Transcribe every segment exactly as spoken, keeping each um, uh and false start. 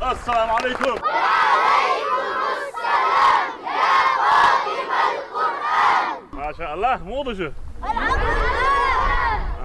Ассаламу алейкум. Маша Аллах, муду же.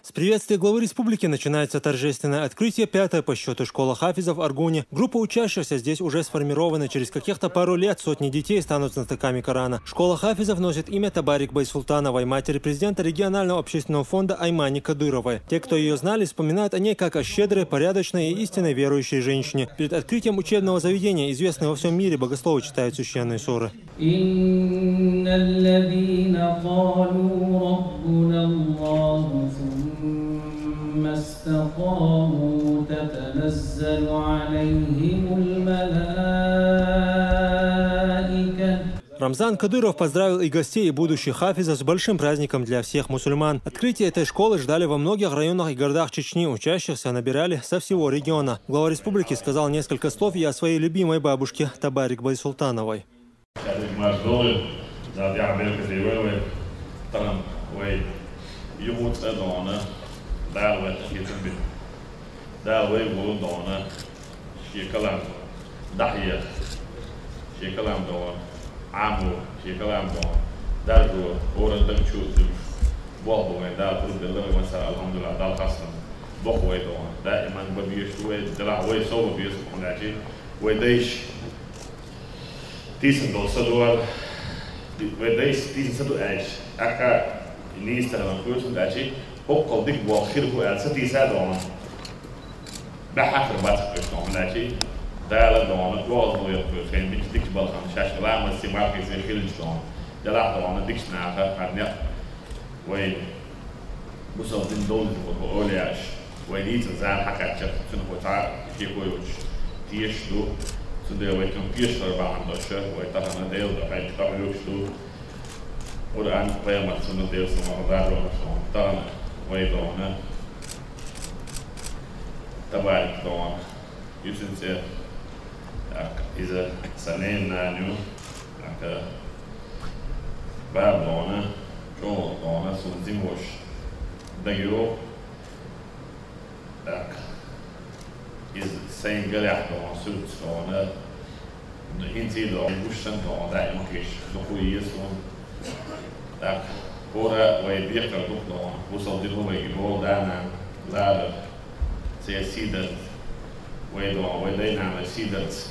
С приветствия главы республики начинается торжественное открытие пятой по счету школы хафизов в Аргуне. Группа учащихся здесь уже сформирована. Через каких-то пару лет сотни детей станут знатоками Корана. Школа хафизов носит имя Табарик Байсултановой, матери президента регионального общественного фонда Аймани Кадыровой. Те, кто ее знали, вспоминают о ней как о щедрой, порядочной и истинной верующей женщине. Перед открытием учебного заведения известные во всем мире богословы читают священные суры. إن الذين قالوا ربنا الله ثم استقاموا تتنزل عليهم الملائكة. Рамзан Кадыров поздравил и гостей, и будущих хафизов с большим праздником для всех мусульман. Открытие этой школы ждали во многих районах и городах Чечни. Учащихся набирали со всего региона. Глава республики сказал несколько слов и о своей любимой бабушке Табарик Байсултановой. Шаьлиг маж долу, Дала тӀаьхьа беркате йойла вай, тахан вай юхуцӀа а дона, Дала вай тӀакхетар бина. Дала вай гур дона, шен калам дона, дӀахьеха, шен калам дона, Ӏамо, шен калам дона, даржо, хӀоранна даг чу а дуьллуш, болх бу вайн Дала пурба делла вай, вайн сара, алхьамдулиллахӀ, Далла хастам боккха вай дона. Даиман бан безаш ду вай, делахь вай сов беза, хӀунда аьлча вай дайша тийсина долу са ду вай, дайша тийсина са ду аьлча, тӀаккха нийса тахана хуьйцу, хӀунда аьлча оккхал дика болх хир бу аьлла, са тийса а дона, баьхьа хир бац-кх уьш дона, хӀунда аьлча Дала дона, оьгӀазло йо-кх уьш, шайн дикачу, дикачу балхана шаьш ламаз ца маркхийца хилча дона, делахь дона, дикачу наха хьан некъ вай бусалба дин довзуьйтуш болу олияш, вай дийцина зама хьакхаьчча, цуьнан вай цхьа а шеко йоцуш тешаш ду. Цундела вай цуьнан тешар бахьана долуш, вай тахана Делан дуьхьа хьоьгуш ду. Къуръан, пайхамар суннат, Делан суннат, даржо ду тахана вай дона, Табарик дона. Юьсин цӀе, тӀаккха иза сан ненан нана ю, тӀаккха баба дона, чӀогӀа дона, суна зимош дагайогӀу, тӀаккха иза сайн галехь дона, суьрташ дона, хӀинца а дона, гуш санна дона, даима хиш, дукха еза суна. ТӀаккха хӀора вай декхар ду-кх дона, бусалба дин вайга боху да-нана ларар. Церан сийдаза вай дона, вай дай-наной сийдаза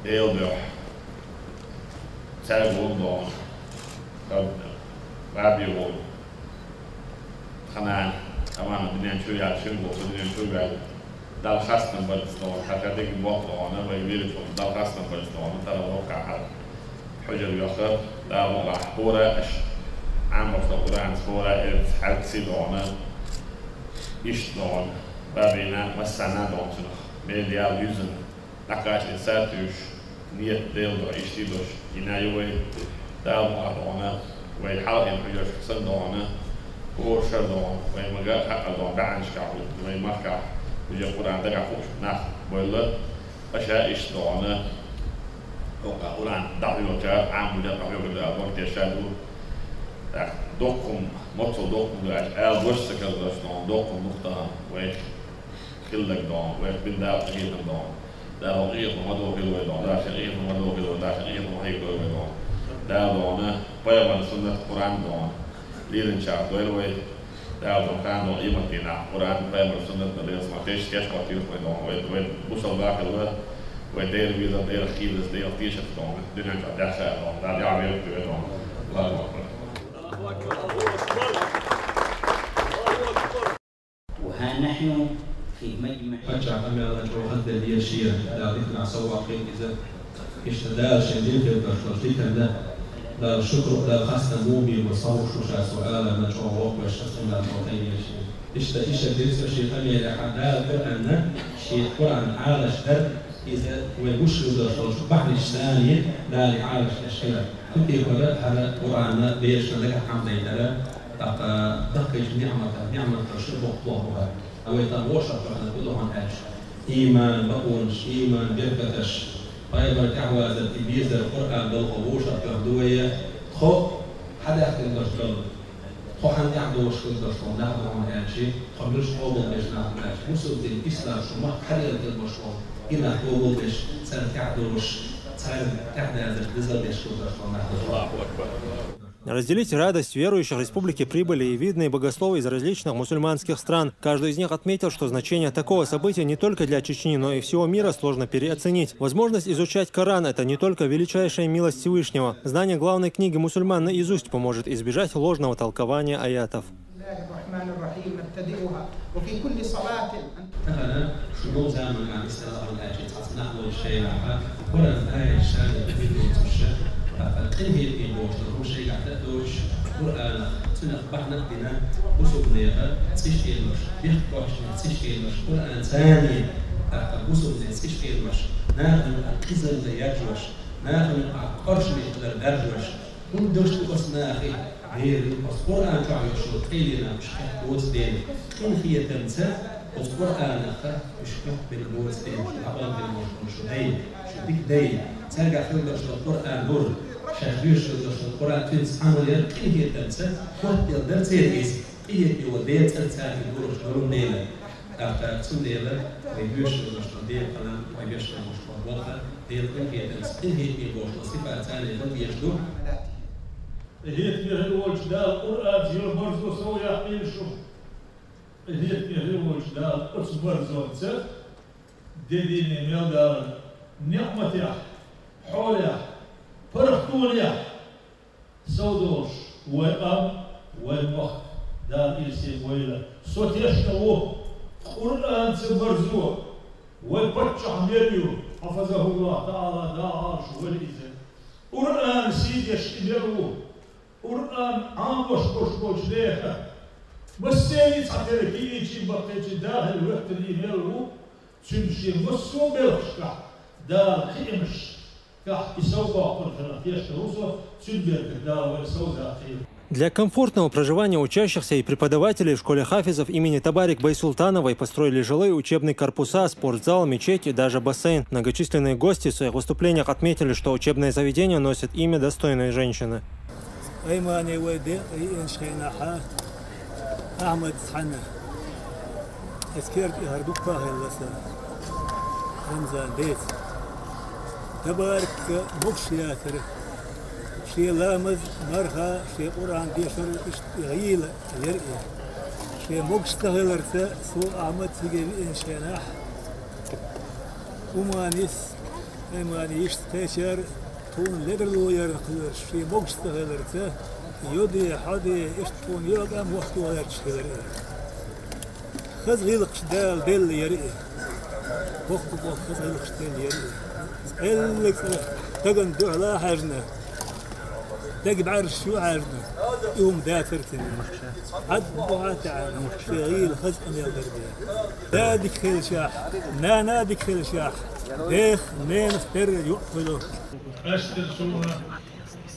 Делан дуьхьа. Цаьрга вон дона, тхан баби вон, тхан нана, амма дуьнен чу яьлла, шуьнга вон, дуьнен чу ваьлла. Далла хастам бац дона, хьан ша дерриг боху дона, вай вирус вон, Далла хастам бац дона, тара воккхахьара хьуьжар йохкар, Дала мукъалахь хӀора аша Ӏамош ду Къуръанца, хӀора элпаца хьаьркси дона. Иштта дона, бабина, массарна а дона цунах мел ял юьзна, дӀакхача и сатуьйсуш, нийят Делан дуьхьа иштта долуш йина ю вай. Дала мукъалахь дона, вай хьалхийна хьуьжаршка санна дона, хӀора шара дона, вай мага хьакъал дона, баьхьанашкахь вай махкахь хӀуьжар Къуръан дагахь хууш нах бойла. Аша иштта дона, хӀокху Къуръан дӀахьоьгучара Ӏамош дерг дӀахьоьгур ду аьлла, бакъдерг ша ду. ТӀаккха доккха хӀума, моццул доккха хӀума ду аьлча, ала дош ца карладо дона, доккха хӀума ду-кх тахана вайх хилларг дона, вайх бина Дала къинхетам дона. Дала хьо къинхетам ма дохийла вай дона, Дала шен къинхетам ма дохийла вай, Дала шен къинхетам ма хьегадойла вай дона. Дала дона, пайхамаран суннат, Къуръан дона. Лелийначарах дойла вай. Дала дона, кхана дона, къематдийнахь Къуръан, пайхамаран суннат дан лелаш ма теш, теш хӀоттийла вай дона. Вай, вай бусалба хилла, вай Делан везар, Делах кхийраз, Делах тешар дона, дуьнен чохь даьхна а дона, Дала яхь вер а вай дона. Аллаху акбар. وها نحن في مجمع. Паччахьан къамелан чӀогӀа хаза делла шен, Дала диканах совгӀат хилла иза. Иштта Дала шен дин хилла долуш диканна, Дала шукру, Дала хастам муха бийр бу, схьахууш ву ша цу Ӏаламна, чӀогӀа воккхавеш аса къамелан тӀе тайна шен. Иштта иша дирца шен къамелехь Дала Къуръанна, шен Къуръан Ӏалаш дар, иза вай гуш хилла долуш долчу бахьанашца санна Дала Ӏалаш деш хилар. Кху тӀехула хӀара Къуръан берашна дагахь Ӏамадайтара, тӀаккха даккхийчу ниӀматах ниӀматаш боккха боху хӀара. Вай тхан вовшахтоьхна ду хьуна аьлча, ийман бакъонаш, ийман беркаташ, пайхамар тӀаьхьавазар, и безар Къуръан балхо вовшахтоьхна ду вай, тхо хьадаьхкина долуш долу Кхо хьан тӀехь долуш хилла долуш долу нах ду хьуна аьлчи, тхо муьлш къобалдеш нах ду аьлчи, бусулба дин, ислам шу махка хьалаялла долуш долу и нах къобалдеш, царна тӀехь долуш, царна тӀехь дазарш деза деш хилла долуш долу нах ду хьуна. Разделить радость верующих республики прибыли и видные богословы из различных мусульманских стран. Каждый из них отметил, что значение такого события не только для Чечни, но и всего мира сложно переоценить. Возможность изучать Коран — это не только величайшая милость Всевышнего. Знание главной книги мусульман наизусть поможет избежать ложного толкования аятов. بسم الله الرحمن الرحيم. نبتدئها. وفي كل صلاة. Тахана шу новкъа заманахь, исаллахьун аьлча, цхьацца нах волчу шайгахь, Къуръан аяташ шайгахь хир доцуш, тӀаккха къинхетаме бохуш долу хӀума шайгахь дан а доцуш, Къуръанах, цуьнах бахьана а дина, бусулба нехан цӀиш кхиамаш, бехк кхоччуш нехан цӀиш кхиамаш, Къуръан царний, тӀаккха бусулба нехан цӀиш кхиамаш, нахана юкъахь къизалла яржош, нахана юкъахь къоршаме хилар даржош, хӀунда даш ду оцу нахе, Делан оцу Къуръан чохь йолуш йолу тӀедиллина уьш кхетта боцу дела, къинхетамца оцу Къуръанах уьш кхетта бина боцу дела, шу дӀакъоьллина болуш болу шу дай, шу дика дай, цаьргахь хила долуш долу Къуръан лур, шаьш доьшуш долуш долу Къуръан цуьнца Ӏамал яр къинхетамца, хӀоттаделла дара церан иза, къинхетаме волу Делан цӀарца царна и луруш долун дела. ТӀаккха цундела вай доьшуш долуш долу Делан калам, вай доьшуш долуш долу болх, Делан къинхетамца, къинхетаме бохуш долу сифат царна хила дезаш ду. Къинхетаме хир волчу Дала Къуръанца йолу марзо сов яккхийла шу. Къинхетаме хир волчу Дала оцу марзонца де дийне мел далар, неӀматех, хьолех, паргӀатонех сов долуш вай къам, вай мохк, Дала ирсе вайла. Со тешна ву, Къуръанца марзо вай паччахь мел ю, хьафазахуллахӀ таӀала, Дала Ӏалаш вайла иза. Къуръан сий деш и мел ву, Къуръан Ӏамош болуш болчу нехан массеран а цхьатерра кхиийчий, баккхийчий дахар хӀоьттина и мел ву, цуьнан шен массо а белхашкахь Дала кхиамаш кхехь и сов боккхур хиларх тешна ву со, цуьнан беркате Дала вай сов даккхийла. Для комфортного проживания учащихся и преподавателей в школе хафизов имени Табарик Байсултановой построили жилые учебные корпуса, спортзал, мечеть и даже бассейн. Многочисленные гости в своих выступлениях отметили, что учебное заведение носит имя достойной женщины. Аймане вай декъа йиъначу хенахь Ахьмад цхьаьна. Эскерт и хӀара дуккха а хилла сан, Рамзан деца. Табарикка могуш яцара. Шен ламаз, марха, шен Къуръан дешар иштта гӀийла яра и. Шен могуш ца хиларца, со Ахьмад цига виъначу хенахь, Уманис, Аймани иштта кхечара, тхуна ледарло ярна кхоьруш, шен могуш ца хиларца, йоде, хьоде, иштта тхуна йоӀ а мохк а гӀерташ хилар и. Хаза гӀиллакхаш Дала делла яра и. Боккха-боккха хаза гӀиллакхаш делла яра и. Эллиг цӀарах дагна дуьхьал а хьаьжна, дага бӀаьргаш чу а хьаьжна, и хӀума дацара цуьнан. Ӏад бухьа а таьӀна, шен гӀийла хаза къамел дара бен. Да дика хилчахь, нана а дика хилчахь, дех, ненах терра юкъа хуьлу. Къаьстира суна,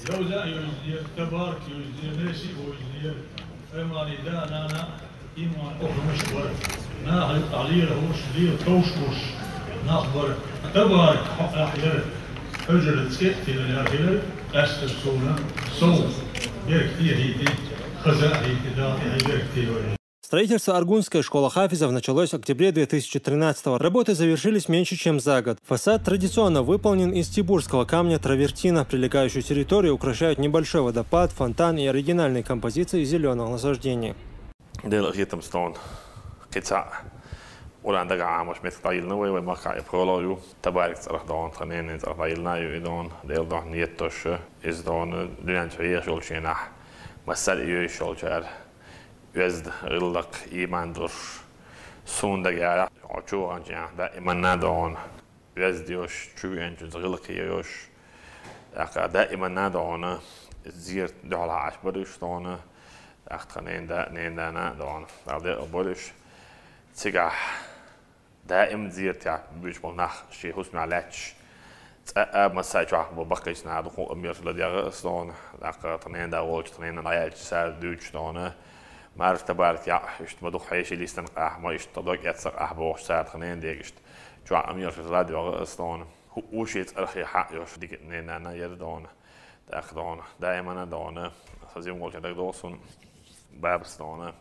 Йовза а йовзаера, Табарак йовзаера, Неси а вовзаера, Аймани да а, нана а, иман оханаш бара. Наха юкъахь лела хӀуш, лела товш хӀуш нах бара. Табарак хьо ахь яра. Хьуьжара цӀе а тилар яр хилар, къаьстира суна, сов беркате а хӀийти, хаза а хӀийти, Дала тӀехь беркате йойла. Строительство Аргунской школы хафизов началось в октябре две тысячи тринадцатого. Работы завершились меньше, чем за год. Фасад традиционно выполнен из тибурского камня травертина. Прилегающую территорию украшают небольшой водопад, фонтан и оригинальные композиции зелёных насаждений. Делан хетамца тхуна кхин цхьа Къуръан дагахь Ӏамош меттиг дӀайиллина вай, вай махкахь и пхоьалгӀа ю, Табарик цӀарах дона, тхан ненан цӀарах дӀайиллина ю и дона, Делан дуьхьа нийят долуш, иза дона дуьнен чу хьехаш йолчу хенахь, массаьрга а йовзаш йолчара, оьзда гӀиллакх, иман долуш, суна дагахь, хьо чу ваханчу хенахь даиманна а дона, оьзда йолуш, чу веанчуьнца гӀиллакх йолуш, тӀаккха даиманна а дона, зерат дуьхьал хьаьжча бара уьш дона, тӀаккха тхан ненан да, ненан нана а дона, Дала декъала бойла уьш. Цигахь даим зератехь буьйцуш болу нах шен хӀусамехь лаьтташ, цкъа а массо а чохь бу баккхийчу наха дукха къамелаш ладегӀа аса дона, тӀаккха тхан ненан да волчу, тхан ненан дӀаяьлча цара дуьйцуш дона. Марша Табарак яӀ, иштта ма дукха хьеший листина къахь, ма иштта дог эцна къахь бохуш цара тхан ненан дегашта чохь къамелаш ладоьгӀа аса дона. ХӀуъу шен цӀарах хьаъ йолуш дика ненан нана яра дона. ТӀаккха дона, даиманна а дона, сан зим волчу дагадогӀу суна. Бабас дона,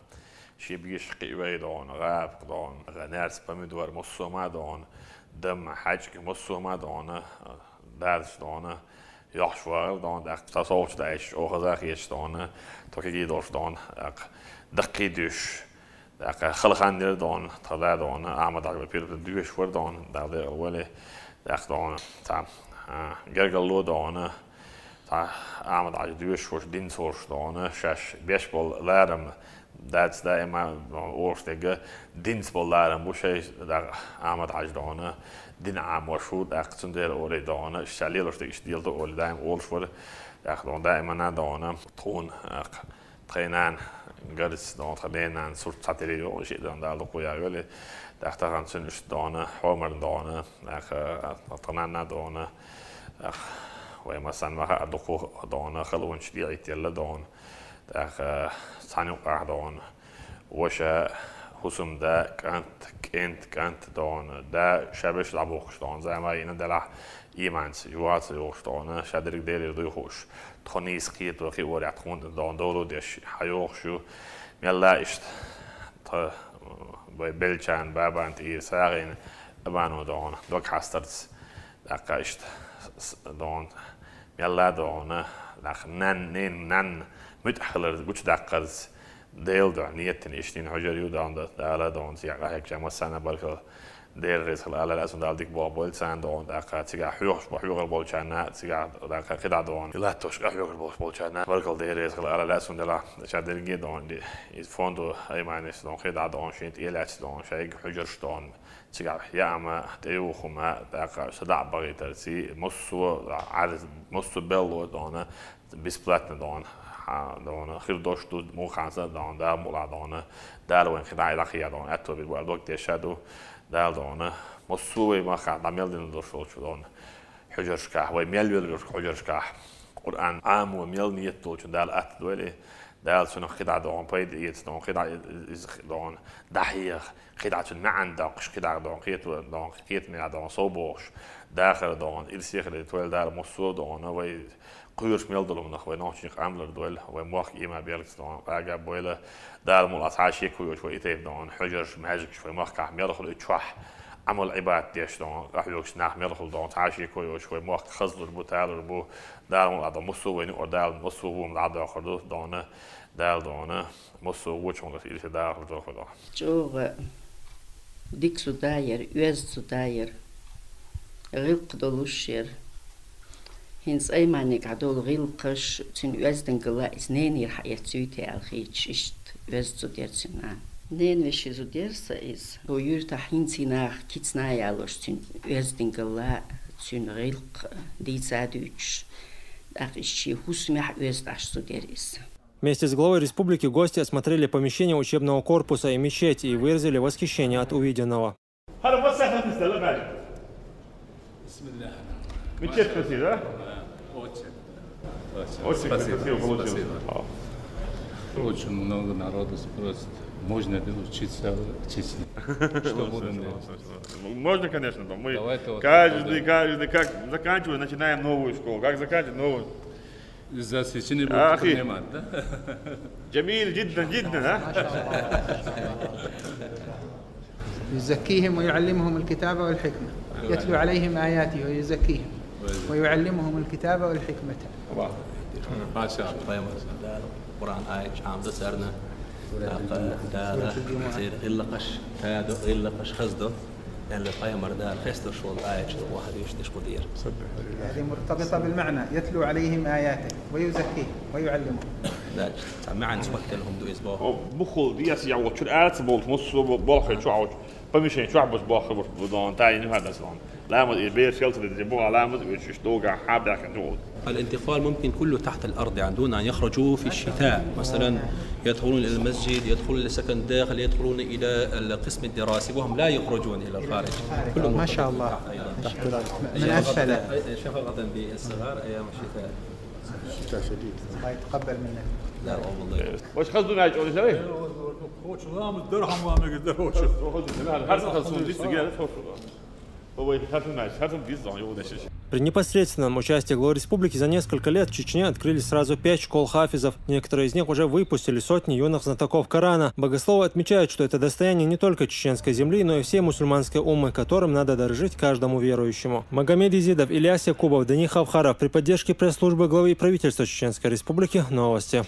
ши беш кхиъ вай дона, гӀабакъ дона, гӀа-, нерс, помидор, массо а ма дона, дам, хьаьжкӀа, массо а ма дона, дазаш дона, йохьаш вагӀар дона, тӀаккха цхьа совгӀаташ даьш, оха захьеш дона, токиги долаш дона, тӀаккха даккхий дуьш, тӀаккха хала хан дир дона, тха да дона, Ахьмад-Хьажа пирпа дуьш вар дона, Дала декъал вале, тӀаккха дона, цхьа, а, гергарло дона, цхьа Ахьмад-Хьажа дуьш ваш, динца волаш дона, шаьш беш бола ларам, дац даима, дона, олуш дерг, динца бола ларам бу шай, тӀаккха Ахьмад-Хьажа дона, дин Ӏамош ву, тӀаккха цундела олий дона, ша лелаш дерг иштта леладо олий даим олуш вар, тӀаккха дона даимана дона, тхуна, тӀаккха тхай нана гарц дона, тха ненан сурт цхьатере йогӀу, шиъ дона Дала дукха яхавели, тӀаккха тахан цуьнан иштта дона, хьомарна дона, тӀаккха тха нана дона, тӀаккха вай массанна ма хаьа дукха дона, халонаш дӀахӀиттаелла дона, тӀаккха цхьана юкъахь дона, ваша, хӀусамда, кӀант, кӀент, кӀант дона, да, шабеш дӀабохкуш дона, зама йина делахь, иманца, йоаца йохуш дона, ша дерриг Делера дуй хууш, тхо нийса кхето кхиорехь тхуна дона долу деш, хьайохуш ю, мелла иштта, тха, вай беллачарна, бабарна тӀера сагӀина, амано дона, дог хьастарца, тӀаккха иштта, с-, с-, дона, мелла дона, нах, нан, нен, нан, муьтӀахь хиларца, гучудаккхарца, Делан дуьхьа нийятдина иштта йина хьуьжар ю дона, Дала дона, цигахь къахьегча массарна баркалла, Дела реза хила ала лаьцна Дала дика болх бойла царна дона, тӀаккха цигахь хьоьхуш бо-, хьоьхур болчарна, цигахь тӀаккха кхидӀа дона, и латтош къахьоьхуш болуш болчарна, баркалла, Дела реза хила ала лаьцна дела, ша дерриге дона, и фонду Айманис дона, кхидӀа дона, шен тӀе лаьцна дона, шайга хьуьжарш дона, цигахь яама, тӀеюхума, тӀаккха садаӀа бахийтарций, массо а Ӏарз, массо а белло дона, бесплатно дона, хьа, дона, хир дош ду, муха ханца дона, Дала мукъалахь дона, Дала вайн кхидӀа дӀакхия дона, аьтто бир бара дог теша ду, Дала дона, массо а вай махкахь дӀа мел дина дош долчу дона, хьуьжаршкахь, вай мел веллачу хьуьжаршкахь, Къуръан Ӏамо мел нийят долчу Дала атта дойла, Дала цунах кхидӀа дона, пайда эца дона, кхидӀа из, из дона, дӀахьеха, кхидӀа цуьнан маьӀна доккхуш, кхидӀа дона, кхета дона, кхета мега дона, сов бохуш, дахар дона, ил сехале тойла Дала массо а дона, вай кхоьруш мел долу нах вай нохчийн къамлар дойла, вай мохк ийма бергца дона, къага бойла, Дала мула цхьа шеко йоцуш вай и тайпа дона, хьуьжарш, маьждигаш вай махкахь мел хуьлу и чохь, Ӏамал-Ӏибадат деш дона, къахьоьгуш нах мел хуьлу дона, цхьа шеко йоцуш вай мохк хазлур бу, талур бу, Дала мула дона, массо а вайна юкъара Дала массо а вон дӀадоккхур ду дона, Дала дона, массо а вочунгара илиса дахар дохур дона. ЧӀогӀа дика зуда яра, оьзда зуда яра, гӀиллакх долуш яра. ХӀинца Айманегахь долу гӀиллакхаш, цуьнан оьздангалла иза ненера хьаэцуьйтий аьлла хеташ, иштта оьзда зуда яра цуьнан. Ненавешин зуда яра сан иза. Цо юьртахь хӀинций нах кицна а ялош, цуьнан оьздангалла, цуьнан гӀиллакх дийца а дуьйцуш, тӀаккха иза шен хӀусамехь оьзда Ӏаш зуда яра иза. Вместе с главой республики гости осмотрели помещение учебного корпуса и мечеть и выразили восхищение от увиденного. هلا، مساء الخير، مستر، لا بعد. بسم الله الرحمن الرحيم. Мечеть красивая, да? Да, очень. Очень. Очень Спасибо. Красиво получилось. Спасибо. А. Очень много народу спросит, можно ли учиться в Чечне? Что будем делать? Можно, конечно, но мы Давайте вот каждый, вот, да. Каждый, как заканчиваем, начинаем новую школу. Как заканчиваем, новую. Из-за Чечни будут принимать, да? جميل جدا جدا، ها؟ يزكيهم ويعلمهم الكتاب والحكمة. يتلو عليهم آياته ويزكيهم ويعلمهم الكتاب والحكمة. ما شاء الله. Пайхамар Дала Къуръан аяташ Ӏамадо царна, тӀаккха Дала церан гӀиллакхаш тадо, гӀиллакхаш хаздо. Аьлла, пайхамар Дала хестош волу аяташ ваха деш деш кху дера. هذه مرتبطة بالمعنى، يتلو عليهم آياته ويزكيهم ويعلمهم. Да, цхьа маьӀна схьахӀоттийна хӀума ду иза боху. О, бухул, диас я вот, чур аца болчу, массо бо-, болхе чохь, помещение чохь бу боху, бу дон, тай не хадас дон. Ламаз и бер шелтер де бу ламаз и чуш долга хьабяхин дол. الانتقال ممكن كله تحت الأرض، يعني، دون أن يخرجوا في الشتاء. مثلًا، يدخلون إلى المسجد، يدخلون لسكن داخل، يدخلون إلى القسم الدراسي، وهم لا يخرجون إلى الخارج. كلهم ما شاء الله. تحت الأرض. من أسفل. شفقة بالصغار أيام الشتاء. الشتاء شديد. الله يتقبل منك. لا، والله. واش خزدوا ناجي تقولي سوي؟ خوش، لا، مش درهم، ما مقدر، خوش. خوش، خوش، لا، هذا خزدوا، دي سجارة، خوش. هو يخاف ما يخاف، بيزعل، يقول: При непосредственном участии главы республики за несколько лет в Чечне открыли сразу пять школ хафизов. Некоторые из них уже выпустили сотни юных знатоков Корана. Богословы отмечают, что это достояние не только чеченской земли, но и всей мусульманской уммы, которым надо дорожить каждому верующему. Магомед Изидов, Ильяс Якубов, Дани Хавхаров при поддержке пресс-службы главы и правительства Чеченской Республики. Новости.